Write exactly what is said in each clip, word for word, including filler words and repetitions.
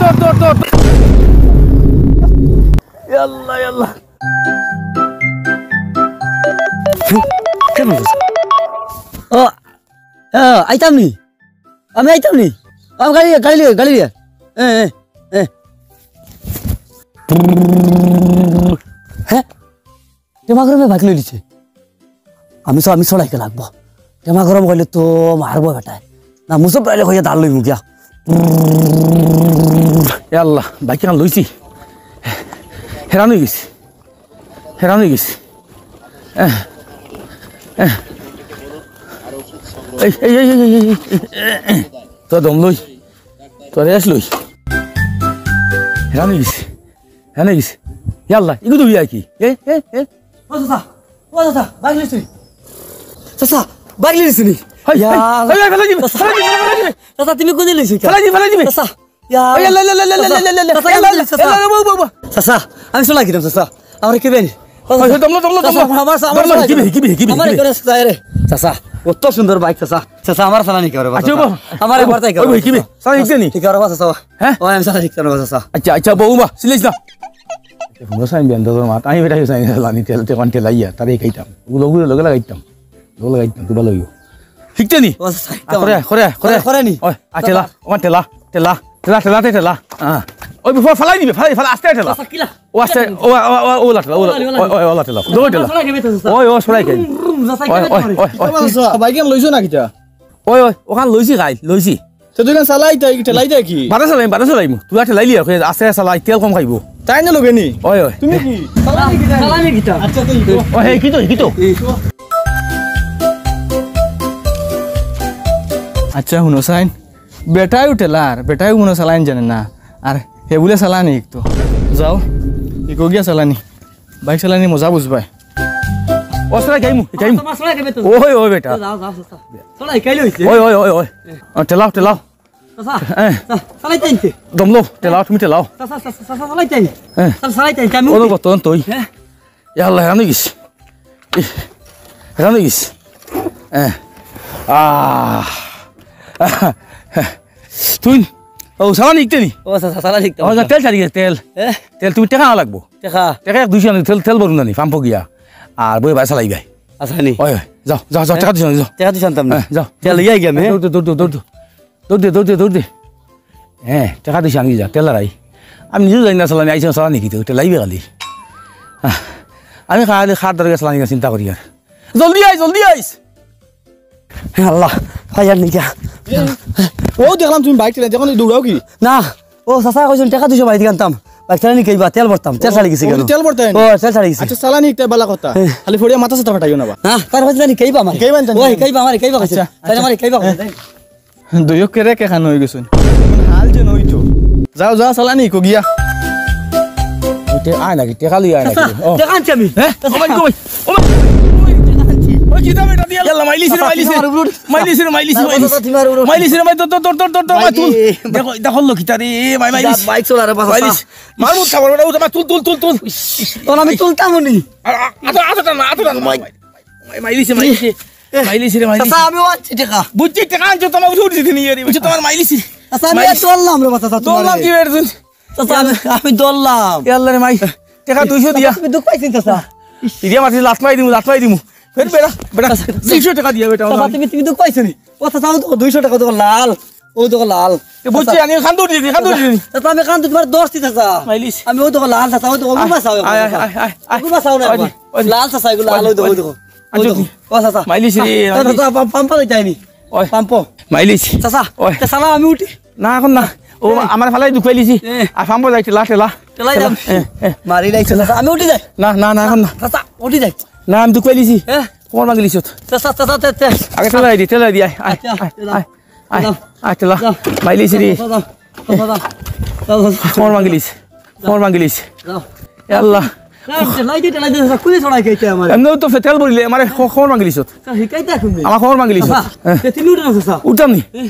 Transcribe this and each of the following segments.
ধর, ধর, ধর। ইয়াল্লা, ইয়াল্লা। কেমন আছো? ও, ও, আইতাম নি? আমি আইতাম নি? আমি গাড়ি, গাড়ি লিয়ে, গাড়ি লিয়ে। এ, এ, এ। হ্যাঁ? টেমা গরমে বাইক লই দিছে। আমি তো, আমি চড়াইকে লাগবো। টেমা গরম কইলে তো মারবো বেটায়। না, মুসব বাইলে কইয়া দাঁড় লইমু গিয়া। এ আল্লাহ, বাইক কেন লইছি? হেরান হয়ে গেছি। হেরান হয়ে গেছি। এহ, এহ। এই, এই, এই। তো দম লই। তো রেস লই। হেরান হয়ে গেছি। হেরান হয়ে গেছি। ইয়াল্লা, ইগু তো বিয়া কি? এ, এ, এ। ও চাচা, ও চাচা, বাইক লইছি। চাচা, বাইক লইছি নি? হাই, ইয়া, হাই, হাই, হাই, ফেলাই দিবি, চাচা। ফেলাই দিবি, ফেলাই দিবি। চাচা, তুমি কোনে লইছো? ফেলাই দিবি, ফেলাই দিবি। চাচা, ইয়া, এই, লে, লে, লে, লে, লে, চাচা, লে, লে, লে, চাচা, লে, লে, চাচা। লে, লে, বাবু, বাবু। চাচা, আমি চলাই কিতাম, চাচা। আমার কি বেন? ও, চাচা, দমলো, দমলো, দমলো। চাচা, আমার, আমার, দমলো, আমার, হিকিবি, হিকিবি, হিকিবি, আমার হিকিবি। করে চাচা, এ রে। চাচা, কত সুন্দর বাইক, চাচা। চাচা, আমার চালানি কেউ রে, আচ্ছা, চাচা। বাবু। আমার একবার তাই কেউ ওই, রে, হিকিবি। চাচা। চালানি হিকছে নি? ঠিক আছে, চাচা। হ্যাঁ? ও, আমি চালানি হিকতাম না, চাচা। আচ্ছা, আচ্ছা, বাবু, বা, সিলাইস না। হুনো সাইন বেন্দাজর মাত। আমি বেটা সাইন চালানি, তেল, তেল, তেল আইয়া, তারে খাইতাম। ওগুলো, ওগুলো লগে লাগাইতাম। লগে লাগাইতাম, তুই ভালো হইও। হিকতে নি? ও, চাচা, আ, করে, করে, করে। করে, করে নি? ওই, আ, ঠেলা, ওখান ঠেলা, ঠেলা, ঠেলা, ঠেলা, তে ঠেলা। হ্যাঁ। ওই, ফ-, ফালাই দিবে, ফালাই, ফালাই, আস্তে ঠেলা। চাচা, কিলা? ও আস্তে, ও, ও, ও, ও লাঠলা, ও, ওলা, ওলা, ওলা। ও, ও, ও লাঠলা। দৌড় ঠেলা। চাচা, লাগে বেটা, চাচা। ওই, ও সরাই খাই। রুম, রুম, চাচা, ওই, কিলা ওই, করে? ওই, ওই। চাচা, বাইক কেন লইছো না কিতা? ওই, ওই, ওখান লইছি খাই, লইছি। তো তুই কেন চালাই তাই, ঠেলাই দেয় কি? বাদে চালাইম, বাদে চালাইম। তুই আর ঠেলাইলি আর, আস্তে চালাই, তেল কম খাইবো। তাই না লগে নি? ওই, ওই। তুমি কি? চালানি কিতা? চালানি কিতা? আচ্ছা, তো ইকো। ও, হে, কি তো, কি তো? আচ্ছা, হুনো সাইন। বেটাইও ঠেলার, বেটাইও মনে চালাইন জানে না। আর হে বুলে চালানি ইকতো। যাও, ইকো গিয়া চালানি। বাইক চালানি মজা বুঝবায়। ও, চালাই খাইমু, খাইমু। তোমার চালাই খাইবে তো। ওই, ওই বেটা। যাও, যাও, যাও। চালাই খাইলে হইছে। ওই, ওই, ওই, ওই। আ, ঠেলাও, ঠেলাও। চাচা, হ্যাঁ। চা-, চালাইতে আনতে। দমলো, ঠেলাও, তুমি ঠেলাও। চাচা, চাচা, চাচা, চালাইতে আনতে। হ্যাঁ। চাচা, চালাইতে আনতে, আমি ও, উঠি। কত তুই? হ্যাঁ। ইয়া আল্লাহ, হেরান হয়ে গেছি। ইহ, হেরান হয়ে গেছি। হ্যাঁ। আহ। তুই, ও, চালানি ইকতে নি? ও, চাচা, চালানি ইকতে ও, যা, তেল ছাড়ি গেছে, তেল। হ্যাঁ? তেল, তুমি টেকা লাগবো। টেকা? টেকা এক দুইশো আনি, তেল, তেল ভরুন জানি, পাম্প গিয়া। আর বই ভাই চালাইবায়। আচ্ছা, নি। ওই, ওই, যাও, যাও, যাও, টেকা দিছ, যাও। টেকা দিছ আনতাম না। হ্যাঁ, যাও। তেল লইয়া গিয়া আমি, হ্যাঁ? দৌড় দে, দৌড় দে, দৌড় দে। দৌড় দে, দৌড় দে, দৌড় দে। হ্যাঁ, টেকা দিছ আনি যা, তেল হারাই। আমি নিজেও জানি না চালানি, আইসা চালানি কি তো, এটা লাইবে খালি। হ্যাঁ, আমি খালি খার দরকার চালানি চিন্তা করি আর। জলদি আইস, জলদি আইস। হে আল্লাহ, পাইয়ার নিকা। ও দেখলাম তুমি বাইক চালাই, দেখো না, দৌড়াও কি? না, ও চাচা কইছেন টেকা দুইশো বাড়িত আনতাম। বাইক চালানি কেইবা, তেল ভরতাম, তেল ছাড়ি গেছে ও, কেন? তেল ভরতে হয় নি? ও, তেল ছাড়ি গেছে। আচ্ছা, চালানি একটা বালা কথা। হ্যাঁ। খালি ফড়িয়া মাথা সাথে ফাটাইও না বা। না, তার মাঝে জানি কেইবা আমার। কেইবা আনছেন? ওই, কেইবা আমার, কেইবা কইছে। আচ্ছা, তাই আমার কেইবা কইছে। দুইও কেরে কে খান হয়ে গেছেন। হাল যে নই তো। যাও, যাও, চালানি কো গিয়া। ওই টে-, আয় নাকি, টেকা লই আয় নাকি? চাচা, ও। টেকা আনছি আমি। হ্যাঁ? চাচা। ও ভাই, ও ভাই, ও ভাই। ওই কিতা বেটা দিয়া? ইয়াল্লা, মাইলিছি রে, মাইলিছি। চাচা, মার উপরে উঠ। মাইলিছি রে, মাইলিছি, চাচা, মাইলিছি। চাচা, মার উপরে উঠ। মাইলিছি রে, মাই, ধর, ধর, ধর, মাই তুল। মাইলি। দেখো, দেখো, লো কিতা রে, মাই, মাইলিছি। বাইক চলা রে, বাবা, মাইলিছি। চাচা। মার মুখ খাবার, ওটা, ওটা, মাই তুল, তুল, তুল, তুল। তোর আমি তুলতাম নি। আ, আ, আতো, আতো টান, আতো টান, মাই। মাই, মাইলিছি, মাইলিছি। এ, মাইলিছি রে, মাইলিছি। চাচা, আমিও আনছি টেকা। বুঝছি, টেকা আনছো, তোমার উঠে উঠে দিতে নিয়ে রে, বুঝছো, তোমার মাইলিছি। চাচা, আমি মাইলিছি। আর ধরলাম রে, বাবা, চাচা, তোমার ধরলাম রে। কি বেটা তুই? চাচা, আমি, আমি ধরলাম। ইয়াল্লা রে মাই, টেকা দুইশো দিয়া। তুমি দুঃখ পাইছেন, চাচা? ইডিয়া মারছি, লাত মারি দিমু, লাত মারি দিমু। ফের বেটা, বেটা, চাচা, দুইশো টেকা দিয়া বেটা, চাচা, আমার। তুমি, তুমি দুঃখ পাইছো নি? ও, চাচা, ও তো দুইশো টেকা তো লাল। ও তো লাল। এ, বুঝছি, চাচা। আমি খান দৌড় দিছি, খান দৌড় দিছি। চাচা, আমি খান তো তোমার দশ দিছি, চাচা। মাইলিছি। আমি ও তো লাল, চাচা, ও তো ওগুলো চাও, আয়, আয়, চাচা। আয়, আয়, আয়। ওগুলো চাও না, ওই যে, বাবা। ওই যে। লাল, চাচা, এগুলো লাল, ওই যে, ওই যে। ওই দেখো। আচ্ছা, ওই দেখো। ও, চাচা। মাইলিছি রে, চাচা, মাইলিছি। চাচা, পাম-, পাম্পা দিতে আইনি। ওই। পাম্প। মাইলিছি। চাচা, ওই। তে চালাও, আমি উঠি। না, এখন না। ও, এ। আমার ফালাই দুখ পাইলিছি। এ। আর পাম্প যাই, ঠেলা, ঠেলা। ঠেলাই ঠেলা। যাও। এ, এ। মারি লাইছো, চাচা, আমি উঠি যাই। না, না, না, এখন না। চাচা, উঠি যাই। না, আমি দুখ পাইলিছি। এ। কোমর ভাঙিলিছত। চাচা, চাচা, তে, তে। আগে ঠেলা দি, ঠেলা দি, আয়, আয়, আচ্ছা, আয়, ঠেলা। আয়। আয়, যাও। আয়, ঠেলা। যাও। মাইলিছি রে। চাচা, যাও। চাচা, যাও। যাও, যাও, যাও। কোমর ভাঙিলিছ। কোমর ভাঙিলিছ। যাও। এ আল্লাহ। না, ঠেলাই দে, ঠেলাই দে, চাচা, কুলি ছড়াই খাইতে আমারে। এমনেও তো তেল ভরিলে, আমারে খো-, কোমর ভাঙিলিছত। চাচা, হিকাইতে এখন দে। আমার কোমর ভাঙিলিছত। চাচা, হ্যাঁ। তে তুমি উঠো না, চাচা। উঠতাম নি?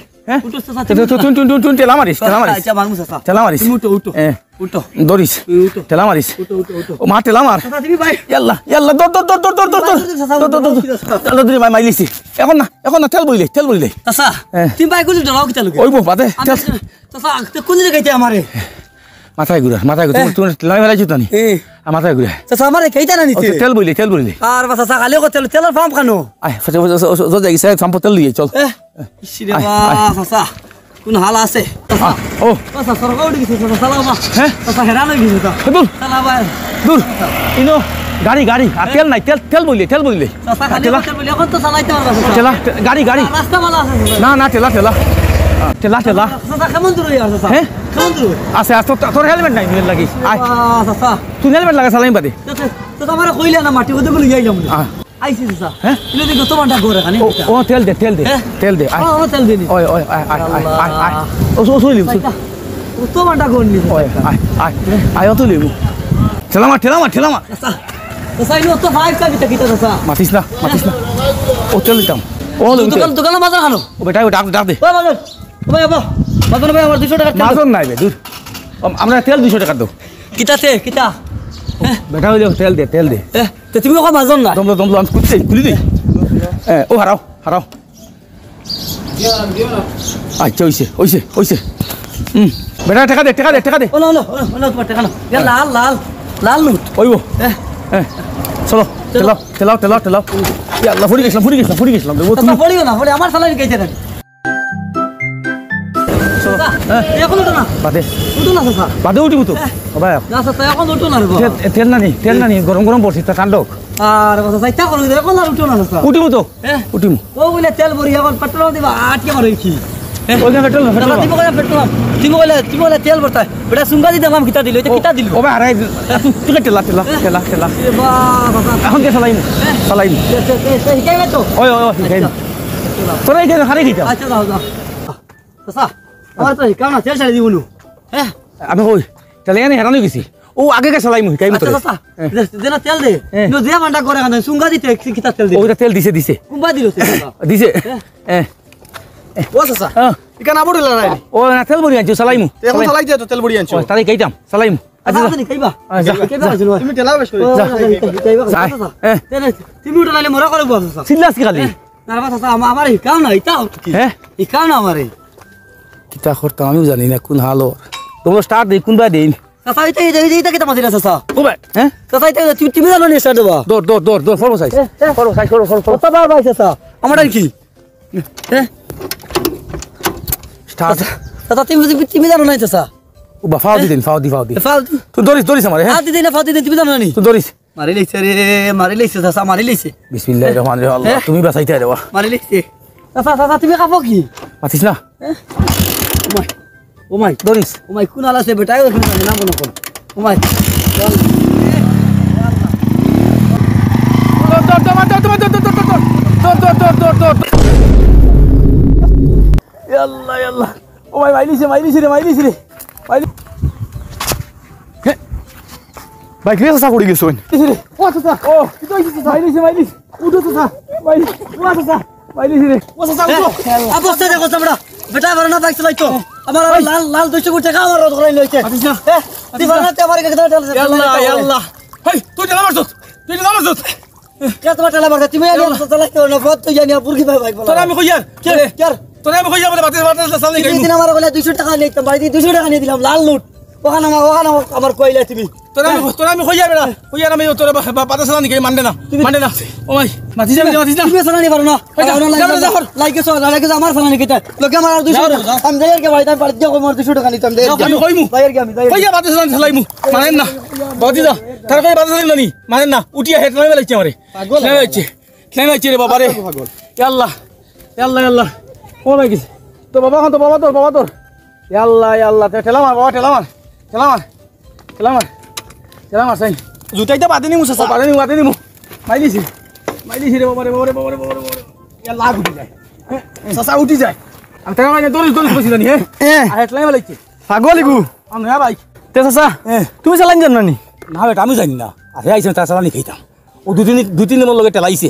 এ। হ্যাঁ? উঠো, চাচা, তো, তুমি তো, উঠো। তুই, তুই, তুই, তুই ঠেলা মারিস, ঠেলা মারিস। আচ্ছা, মারমু, চাচা। ঠেলা মারিস। তুমি উঠো, উঠো, হ্যাঁ। উঠো। ধরিস। তুমি উঠো। ঠেলা মারিস। উঠো, উঠো, উঠো। ও মা, ঠেলা মার। চাচা, তুমি ভাই। ইয়াল্লা, ইয়াল্লা, ধর, ধর, ধর। ভাই, চাচা, ধর, ধর, ধর। উঠো, চাচা। ইয়াল্লা, ধরি, ভাই, মাইলিছি। এখন না, এখন না, তেল বইলে, তেল বইলে। চাচা, হ্যাঁ। তুমি ভাই, কোন ডরাও কিতা লগে? ওই বো, বাদে, আচ্ছা, তেল। চাচা, তো কোন দিকে যাইতে আমারে? মাথায় ঘুরা, মাথায় ঘুরা। তোমার, হ্যাঁ। তোমার লাই বেলা জুতা নি। হ্যাঁ। আর মাথায় ঘুরা। চাচা, আমারে কেইটা না নিছে? ও, তো তেল বইলে, তেল বইলে। আর বা চাচা, খালি কত তেল, তেলের পাম্প খানো? আয়, চাচা, চাচা, চাচা, চাচা, দেখি, স্যার, পাম্প তেল দিয়ে চল। হ্যাঁ। ইসিরে আয়, বা, আয়। চাচা, কোন হাল আছে? চাচা, আহ, ও। চাচা, সরকার উঠে গেছে, চাচা, চালাও বা। হ্যাঁ? চাচা, হেরান হয়ে গেছে, চাচা। এ, দূর। চালাও বা। দূর। ইনো, গাড়ি, গাড়ি। আর হ্যাঁ? তেল নাই, তেল, তেল বইলে, তেল বইলে। চাচা, খালি তেলা। তেল বইলে, এখন তো চালাইতে পারবা, চাচা। তেলা, তে-, গাড়ি, গাড়ি। রাস্তা ভালো আছে, চাচা। না, না, তেলা, তেলা। আহ, তেলা, তেলা। চাচা, কেমন দূর হয়ে আছে, চাচা? হ্যাঁ? কেমন দূর? আছে, আছে, তোর, তোর হেলমেট নাই, হেলমেট লাগিস। আয়। আহ, চাচা। তুই হেলমেট লাগা, চালাই বাদে। চাচা, চাচা, আমারে কইলে না, মাটি কত বলে যাই যাবো। আহ। আইছি, চাচা। হ্যাঁ? তুই যদি গত বান্ডা করে খানি ও, দিতা। ও, তেল দে, তেল দে, হ্যাঁ? তেল দে, আয়। ও, ও, তেল দে নি। ওই, ওই, আয়, আয়, আয়, আয়, আয়। আল্লাহ। ও, ও, চলিম, চল। চাচা, গত বান্ডা করে নি, ওই, চাচা। আয়, আয়, আয়, ও, তুলিম। ঠেলা মার, ঠেলা মার, ঠেলা মার। চাচা, চাচা, ইনো তো ফাইভ কা কিতা, কিতা, চাচা? মাতিস না, মাতিস না। ও, তেল দিতাম। ও, তেল দোকান, দে। দোকানে বাজার খানো? ও, বেটা, ও, ডাক, ডাক দে। ও, বাজার। ও, ভাই, বাবা। বাজার ভাই, আমার দুইশো টাকার তেল দাও। মাজন নাই বে, দূর। ও, আমরা তেল দুইশো টাকার দাও। কিতা তে, কিতা? বেটা, ওই যে তেল দে, তেল দে। এ, তো তুমি ওকে মাজন না। দম, দম, দম, আমি খুলি দেই, খুলি দেই। এ, ও, হারাও, হারাও। আচ্ছা, ওইছে, ওইছে, ওইছে। হুম, বেটা, টাকা দে, টাকা দে, টাকা দে। ও, না, না, না, না, তোমার টাকা না। ইয়া, লাল, লাল, লাল নোট। ওই ও। এ। এ, চলো, চলো। ঠেলাও, ঠেলাও, ঠেলাও, ঠেলাও। ইয়া আল্লাহ, পড়ি গেছিলাম, পড়ি গেছিলাম, পড়ি গেছিলাম। ও, চাচা, তুমি পড়িও না, পড়ি, আমার চালানি খাইতে না। চলো। চাচা, হ্যাঁ। এখন উঠো না। বাদে। উঠো না, চাচা। বাদে উঠিমু তো। হ্যাঁ। ও ভাই। না, চাচা, এখন উঠো না রে বাবা। তেল, তেল নানি, তেল নানি, গরম গরম পড়ছি, তা ঠান্ডা হোক। আর বাবা, চাচা, ইচ্ছা করো, এখন আর উঠো না, চাচা। উঠিমু তো। হ্যাঁ? উঠিমু। ও বলে তেল ভরি, এখন পেট্রোল দিবা, আটকে মারো কি? হ্যাঁ? ওই যে পেট্রোল, পেট্রোল। চাচা, তুমি কইলা পেট্রোল, তুমি কইলা, তুমি কইলা তেল ভরতা। বেটা, সুঙ্গা দিতে আমার কিতা দিল, এটা কিতা দিল? ও ভাই, আরে, তুই ঠেলা, ঠেলা, হ্যাঁ? ঠেলা, ঠেলা। এ বাবা, চাচা। এখন কে চালাইমু? হ্যাঁ? চালাইমু। তে, তে, তে, তে, হিকাইবে তো? ওই, ওই, ওই, হিকাইমু। আচ্ছা। তোরা এই যে হারে দিতাম। আচ্ছা, যাও, যাও। চাচা, আমার তো হিকাও না, তেল ছাড়ি দিব নু। হ্যাঁ? আমি কই, তাহলে এনে হেরান হয়ে গেছি। ও আগে গেছে লাই মুহি, কাই আচ্ছা, মতো রে। চাচা, হ্যাঁ। দে, দে না তেল দে। হ্যাঁ। নু যে ভান্ডা করে খান, সুঙ্গা দিতে, কি, কিতা তেল দে? ওইটা তেল দিছে, দিছে। কুম্বা দিল তেল, চাচা। দিছে। হ্যাঁ। এ। ও চাচা, হ্যাঁ। ইখান আবার হইলা নাই? ও না, তেল ভরি আনছো, চালাইমু। তে এখন চালাই। চালাই দিয়া তো তেল ভরি আনছো। ও, তাহলে খাইতাম, চালাইমু। আচ্ছা, আচ্ছা, যা। আপনি খাইবা? আচ্ছা, যা। খাইবা, যা। খাইবা। তুমি তেলা বেশ করে। ও, যা। খাইবা, খাইবা, খাইবা, যা। চাচা। হ্যাঁ। তে না, তুমি উঠো নাইলে মরা করে বল, চাচা। চিল্লাস কি খালি? হ্যাঁ। না, না, চাচা, আমা-, আমার হিকাও না, ইতা কি? হ্যাঁ? হিকাও না আমারে। কিতা করতাম আমিও জানি না, কোন হাল ওর। তোমরা স্টার্ট দেই, কোন বায় দেই? চাচা, ইতা, ইতা, ইতা, ইতা কিতা মাতিরা, চাচা? ও ভাই, হ্যাঁ? চাচা, ইতা, ইতা, তুমি, তুমি জানো নি স্টার্ট দেবা? দৌড়, দৌড়, দৌড়, দৌড়, ফলো সাইজ। এ, এ। Follow size, follow, follow, follow. কত বার ভাই, চাচা? আমার আর কি? এ? স্টার্ট। চাচা, চাচা, তুমি, তুমি, তুমি জানো না, চাচা? ও বা, ফাও দি দিন, ফাও দি, ফাও দি। এ, ফাও দি। তুই দৌড়িস, দৌড়িস আমারে, হ্যাঁ? ফাও দি দিন, ফাও দি দিন, তুমি জানো না নি? তুই দৌড়িস। মারি লাইছে রে, মারি লাইছে, চাচা, মারি লাইছে। বিসমিল্লাহির রহমানির রহিম, আল্লাহ, হ্যাঁ? তুমি বাঁচাইতে রে বা। মারি লাইছে। চাচা, চাচা, তুমি কাঁপো কি? মাতিস না। হ্যাঁ? ও মাই, ও মাই। দৌড়িস। ও মাই, কোন আল আছে বেটা? ও এখানে নাম মনে কর। ও মাই। দৌড়, দৌড়, দৌড়, দৌড়। দৌড়, দৌড়, দৌড়, দৌড়, দৌড়। এ আল্লাহ, এ আল্লাহ। ও ভাই, মাইলিছে, মাইলিছে রে, মাইলিছে রে। মাইলি-, হে। ভাই, কিরে চাচা পড়ি গেছো? মাইলিছে রে। ও চাচা। ও। কি তো হইছে চাচা? মাইলিছে, মাইলিছে। উঠো চাচা। মাইলি-, ও চাচা। মাইলিছে রে। ও চাচা, উঠো। এ, অবস্থা দেখো চামড়া। বেটা, আমার না বাইক চালাইতো। আমার আরো ওই। লাল, লাল দুইশো কোটি টাকা আমার রোদ করাই লইছে। আচ্ছা। এ, তুই পারো না, তুই আমার কাছে ঠেলা, ঠেলা, ঠেলা। ইয়াল্লা, ইয়াল্লা। হেই, তুই ঠেলা মারছস। তুই ঠেলা মারছস। কে তোমার ঠেলা মারছে? তুমি আগে ইয়াল্লা। চালাইতে পারো না, ফত তুই জানি, আর বুরকি ভাই, ভাই, বলো। তোরে আমি কইয়ার। কে? কে? তোরে আমি কইয়ার, বলে বাতিল, বাতিল, চালানি তুমি খাইমু। দিন আমার বলে দুইশো টাকা নিতাম, ভাই, দুইশো টাকা নিয়ে দিলাম, লাল নোট। ওখানে আমার, ওখানে আমার, আমার কইলা তুমি। তোরে আমি, তোরে আমি কইয়ার বেটা। কইয়ার আমি তোরে বা-, বা-, বাতিল চালানি খাই, মানবে না। তুমি মানবে না। ও ভাই, মাতিস না, মাতিস না। তুমি চালানি পারো না। ওই যা, আমার যা, যা, যা, যা। লাইকে সো, লাইকে সো, আমার চালানি খাইতে। লোকে আমার আর দুইশো যা, টাকা। যা। আমি যাই আর কি ভাই, তাই বাড়িতে যাও, আমার দুইশো টাকা নিতাম, যাই আর কি। আমি কইমু। যাই আর কি আমি, যাই আর কি। কইয়া বাতিল চালানি চালাইমু। মানেন না। বাতি যা। তার কই বাতিল চালানি মানেন না। উঠিয়া হেড লাগাই লাগছে আমারে। পাগল। খেয়ে যাচ্ছে, খেয়ে যাচ্ছে রে বাবা রে। পাগল, পাগল। ইয়াল্লা, ইয়াল্লা, ইয়াল্লা। ও ভাই গেছে। তো বাবা, তো বাবা তোর, বাবা তোর। ইয়াল্লা, ইয়াল্লা। তে ঠেলা মার, বাবা, ঠেলা মার। ঠেলা মার। ঠেলা মার। ঠেলা মার, সাইন। জুতাইতে বাদে নিমু, চাচা। বাদে নিমু, বাদে নিমু। মাইলিছে। মাইলিছে রে বাবা রে, বাবা রে, বাবা রে, বাবা রে, বাবা রে। ইয়াল্লা, উঠি যায়। হ্যাঁ, চাচা, উঠি যায়। আমি ঠেলা মারি, দৌড়িস, দৌড়িস, বসি জানি, হ্যাঁ? হ্যাঁ। আর হেড লাগাই লাগছে। পাগল ইগু। আমি, হ্যাঁ ভাই। তে চাচা, হ্যাঁ। তুমি চালান জানো না নি? না বেটা, আমি জানি না। আর হে আইছে, তার চালানি খাইতাম। ও দুই তিন, দুই তিন নম্বর লগে ঠেলাইছে।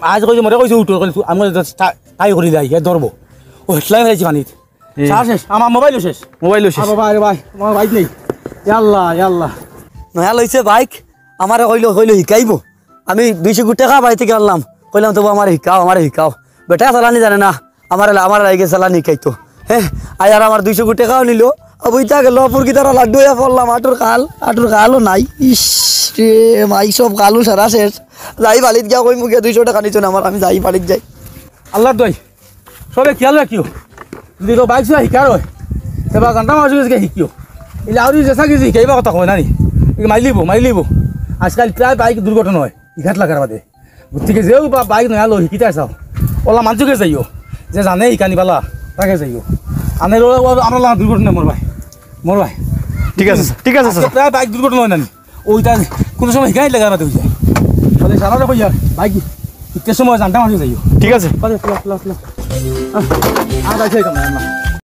আজ কইছে, মরে কইছে, উঠো, কইছে, আমি কইছি, তা-, তাই করি যাই, হে ধরবো। ও, হেডলাইন হয়েছে পানিত। এ। সারা শেষ, আমার মোবাইলও শেষ। মোবাইলও শেষ। আ, বাবা, আরে ভাই, আমার বাইক নেই। ইয়াল্লা, ইয়াল্লা। নয়া লইছে বাইক, আমারে কইলো, কইলো হিকাইবো। আমি দুইশো কোটি টাকা বাড়িতে গেলাম, কইলাম, "তবু আমারে হিকাও, আমারে হিকাও।" বেটা চালানি জানে না, আমার, আমার লাগে চালানি হিকাইতো। হ্যাঁ, আই আর আমার দুইশো কোটি টাকাও নিল। অবইতা গেল, অপুর গিটার লাড্ডু হইয়া পড়লাম, আটুর কাল, আটুর কালও নাই। ইস রে, মাই সব কালও সারা শেষ। যাই বাড়িত গিয়া কই মুখে দুইশো টাকা নিত না আমার, আমি যাই বাড়িত যাই। আল্লাহর দোয়াই, সবে খেয়াল রাখিও, যদি কেউ বাইক চলা হিকার হয়, তে বা জানতাম আসলে যে হিকিও। এই লাউরি যেসা কিছু হিকাইবা কথা কয় না নি, এই মাইলিব, মাইলিব। আজকাল প্রায় বাইক দুর্ঘটনা হয়, ইঘাত লাগার বাদে। গতিকে যেও বা বাইক নয়া লো হিকিতে চাও, ওলা মানুষকে যাইও, যে জানে হিকানি বালা, তাকে যাইও। আনে লো, ও আমরা লাগা দুর্ঘটনা মর ভাই, মর ভাই। ঠিক আছে, স্যার, ঠিক আছে, আজকে স্যার। প্রায় বাইক দুর্ঘটনা হয় না নি? ওইটা কোনো সময় হিকাই লাগা না তুই যায়। তাহলে সারা কই আর বাইক হিকতে সময় জানতাম আসলে যাইও। ঠিক আছে। আরে, প্লাস, প্লাস, প্লাস। আহ, আর বাইক হিকাম না।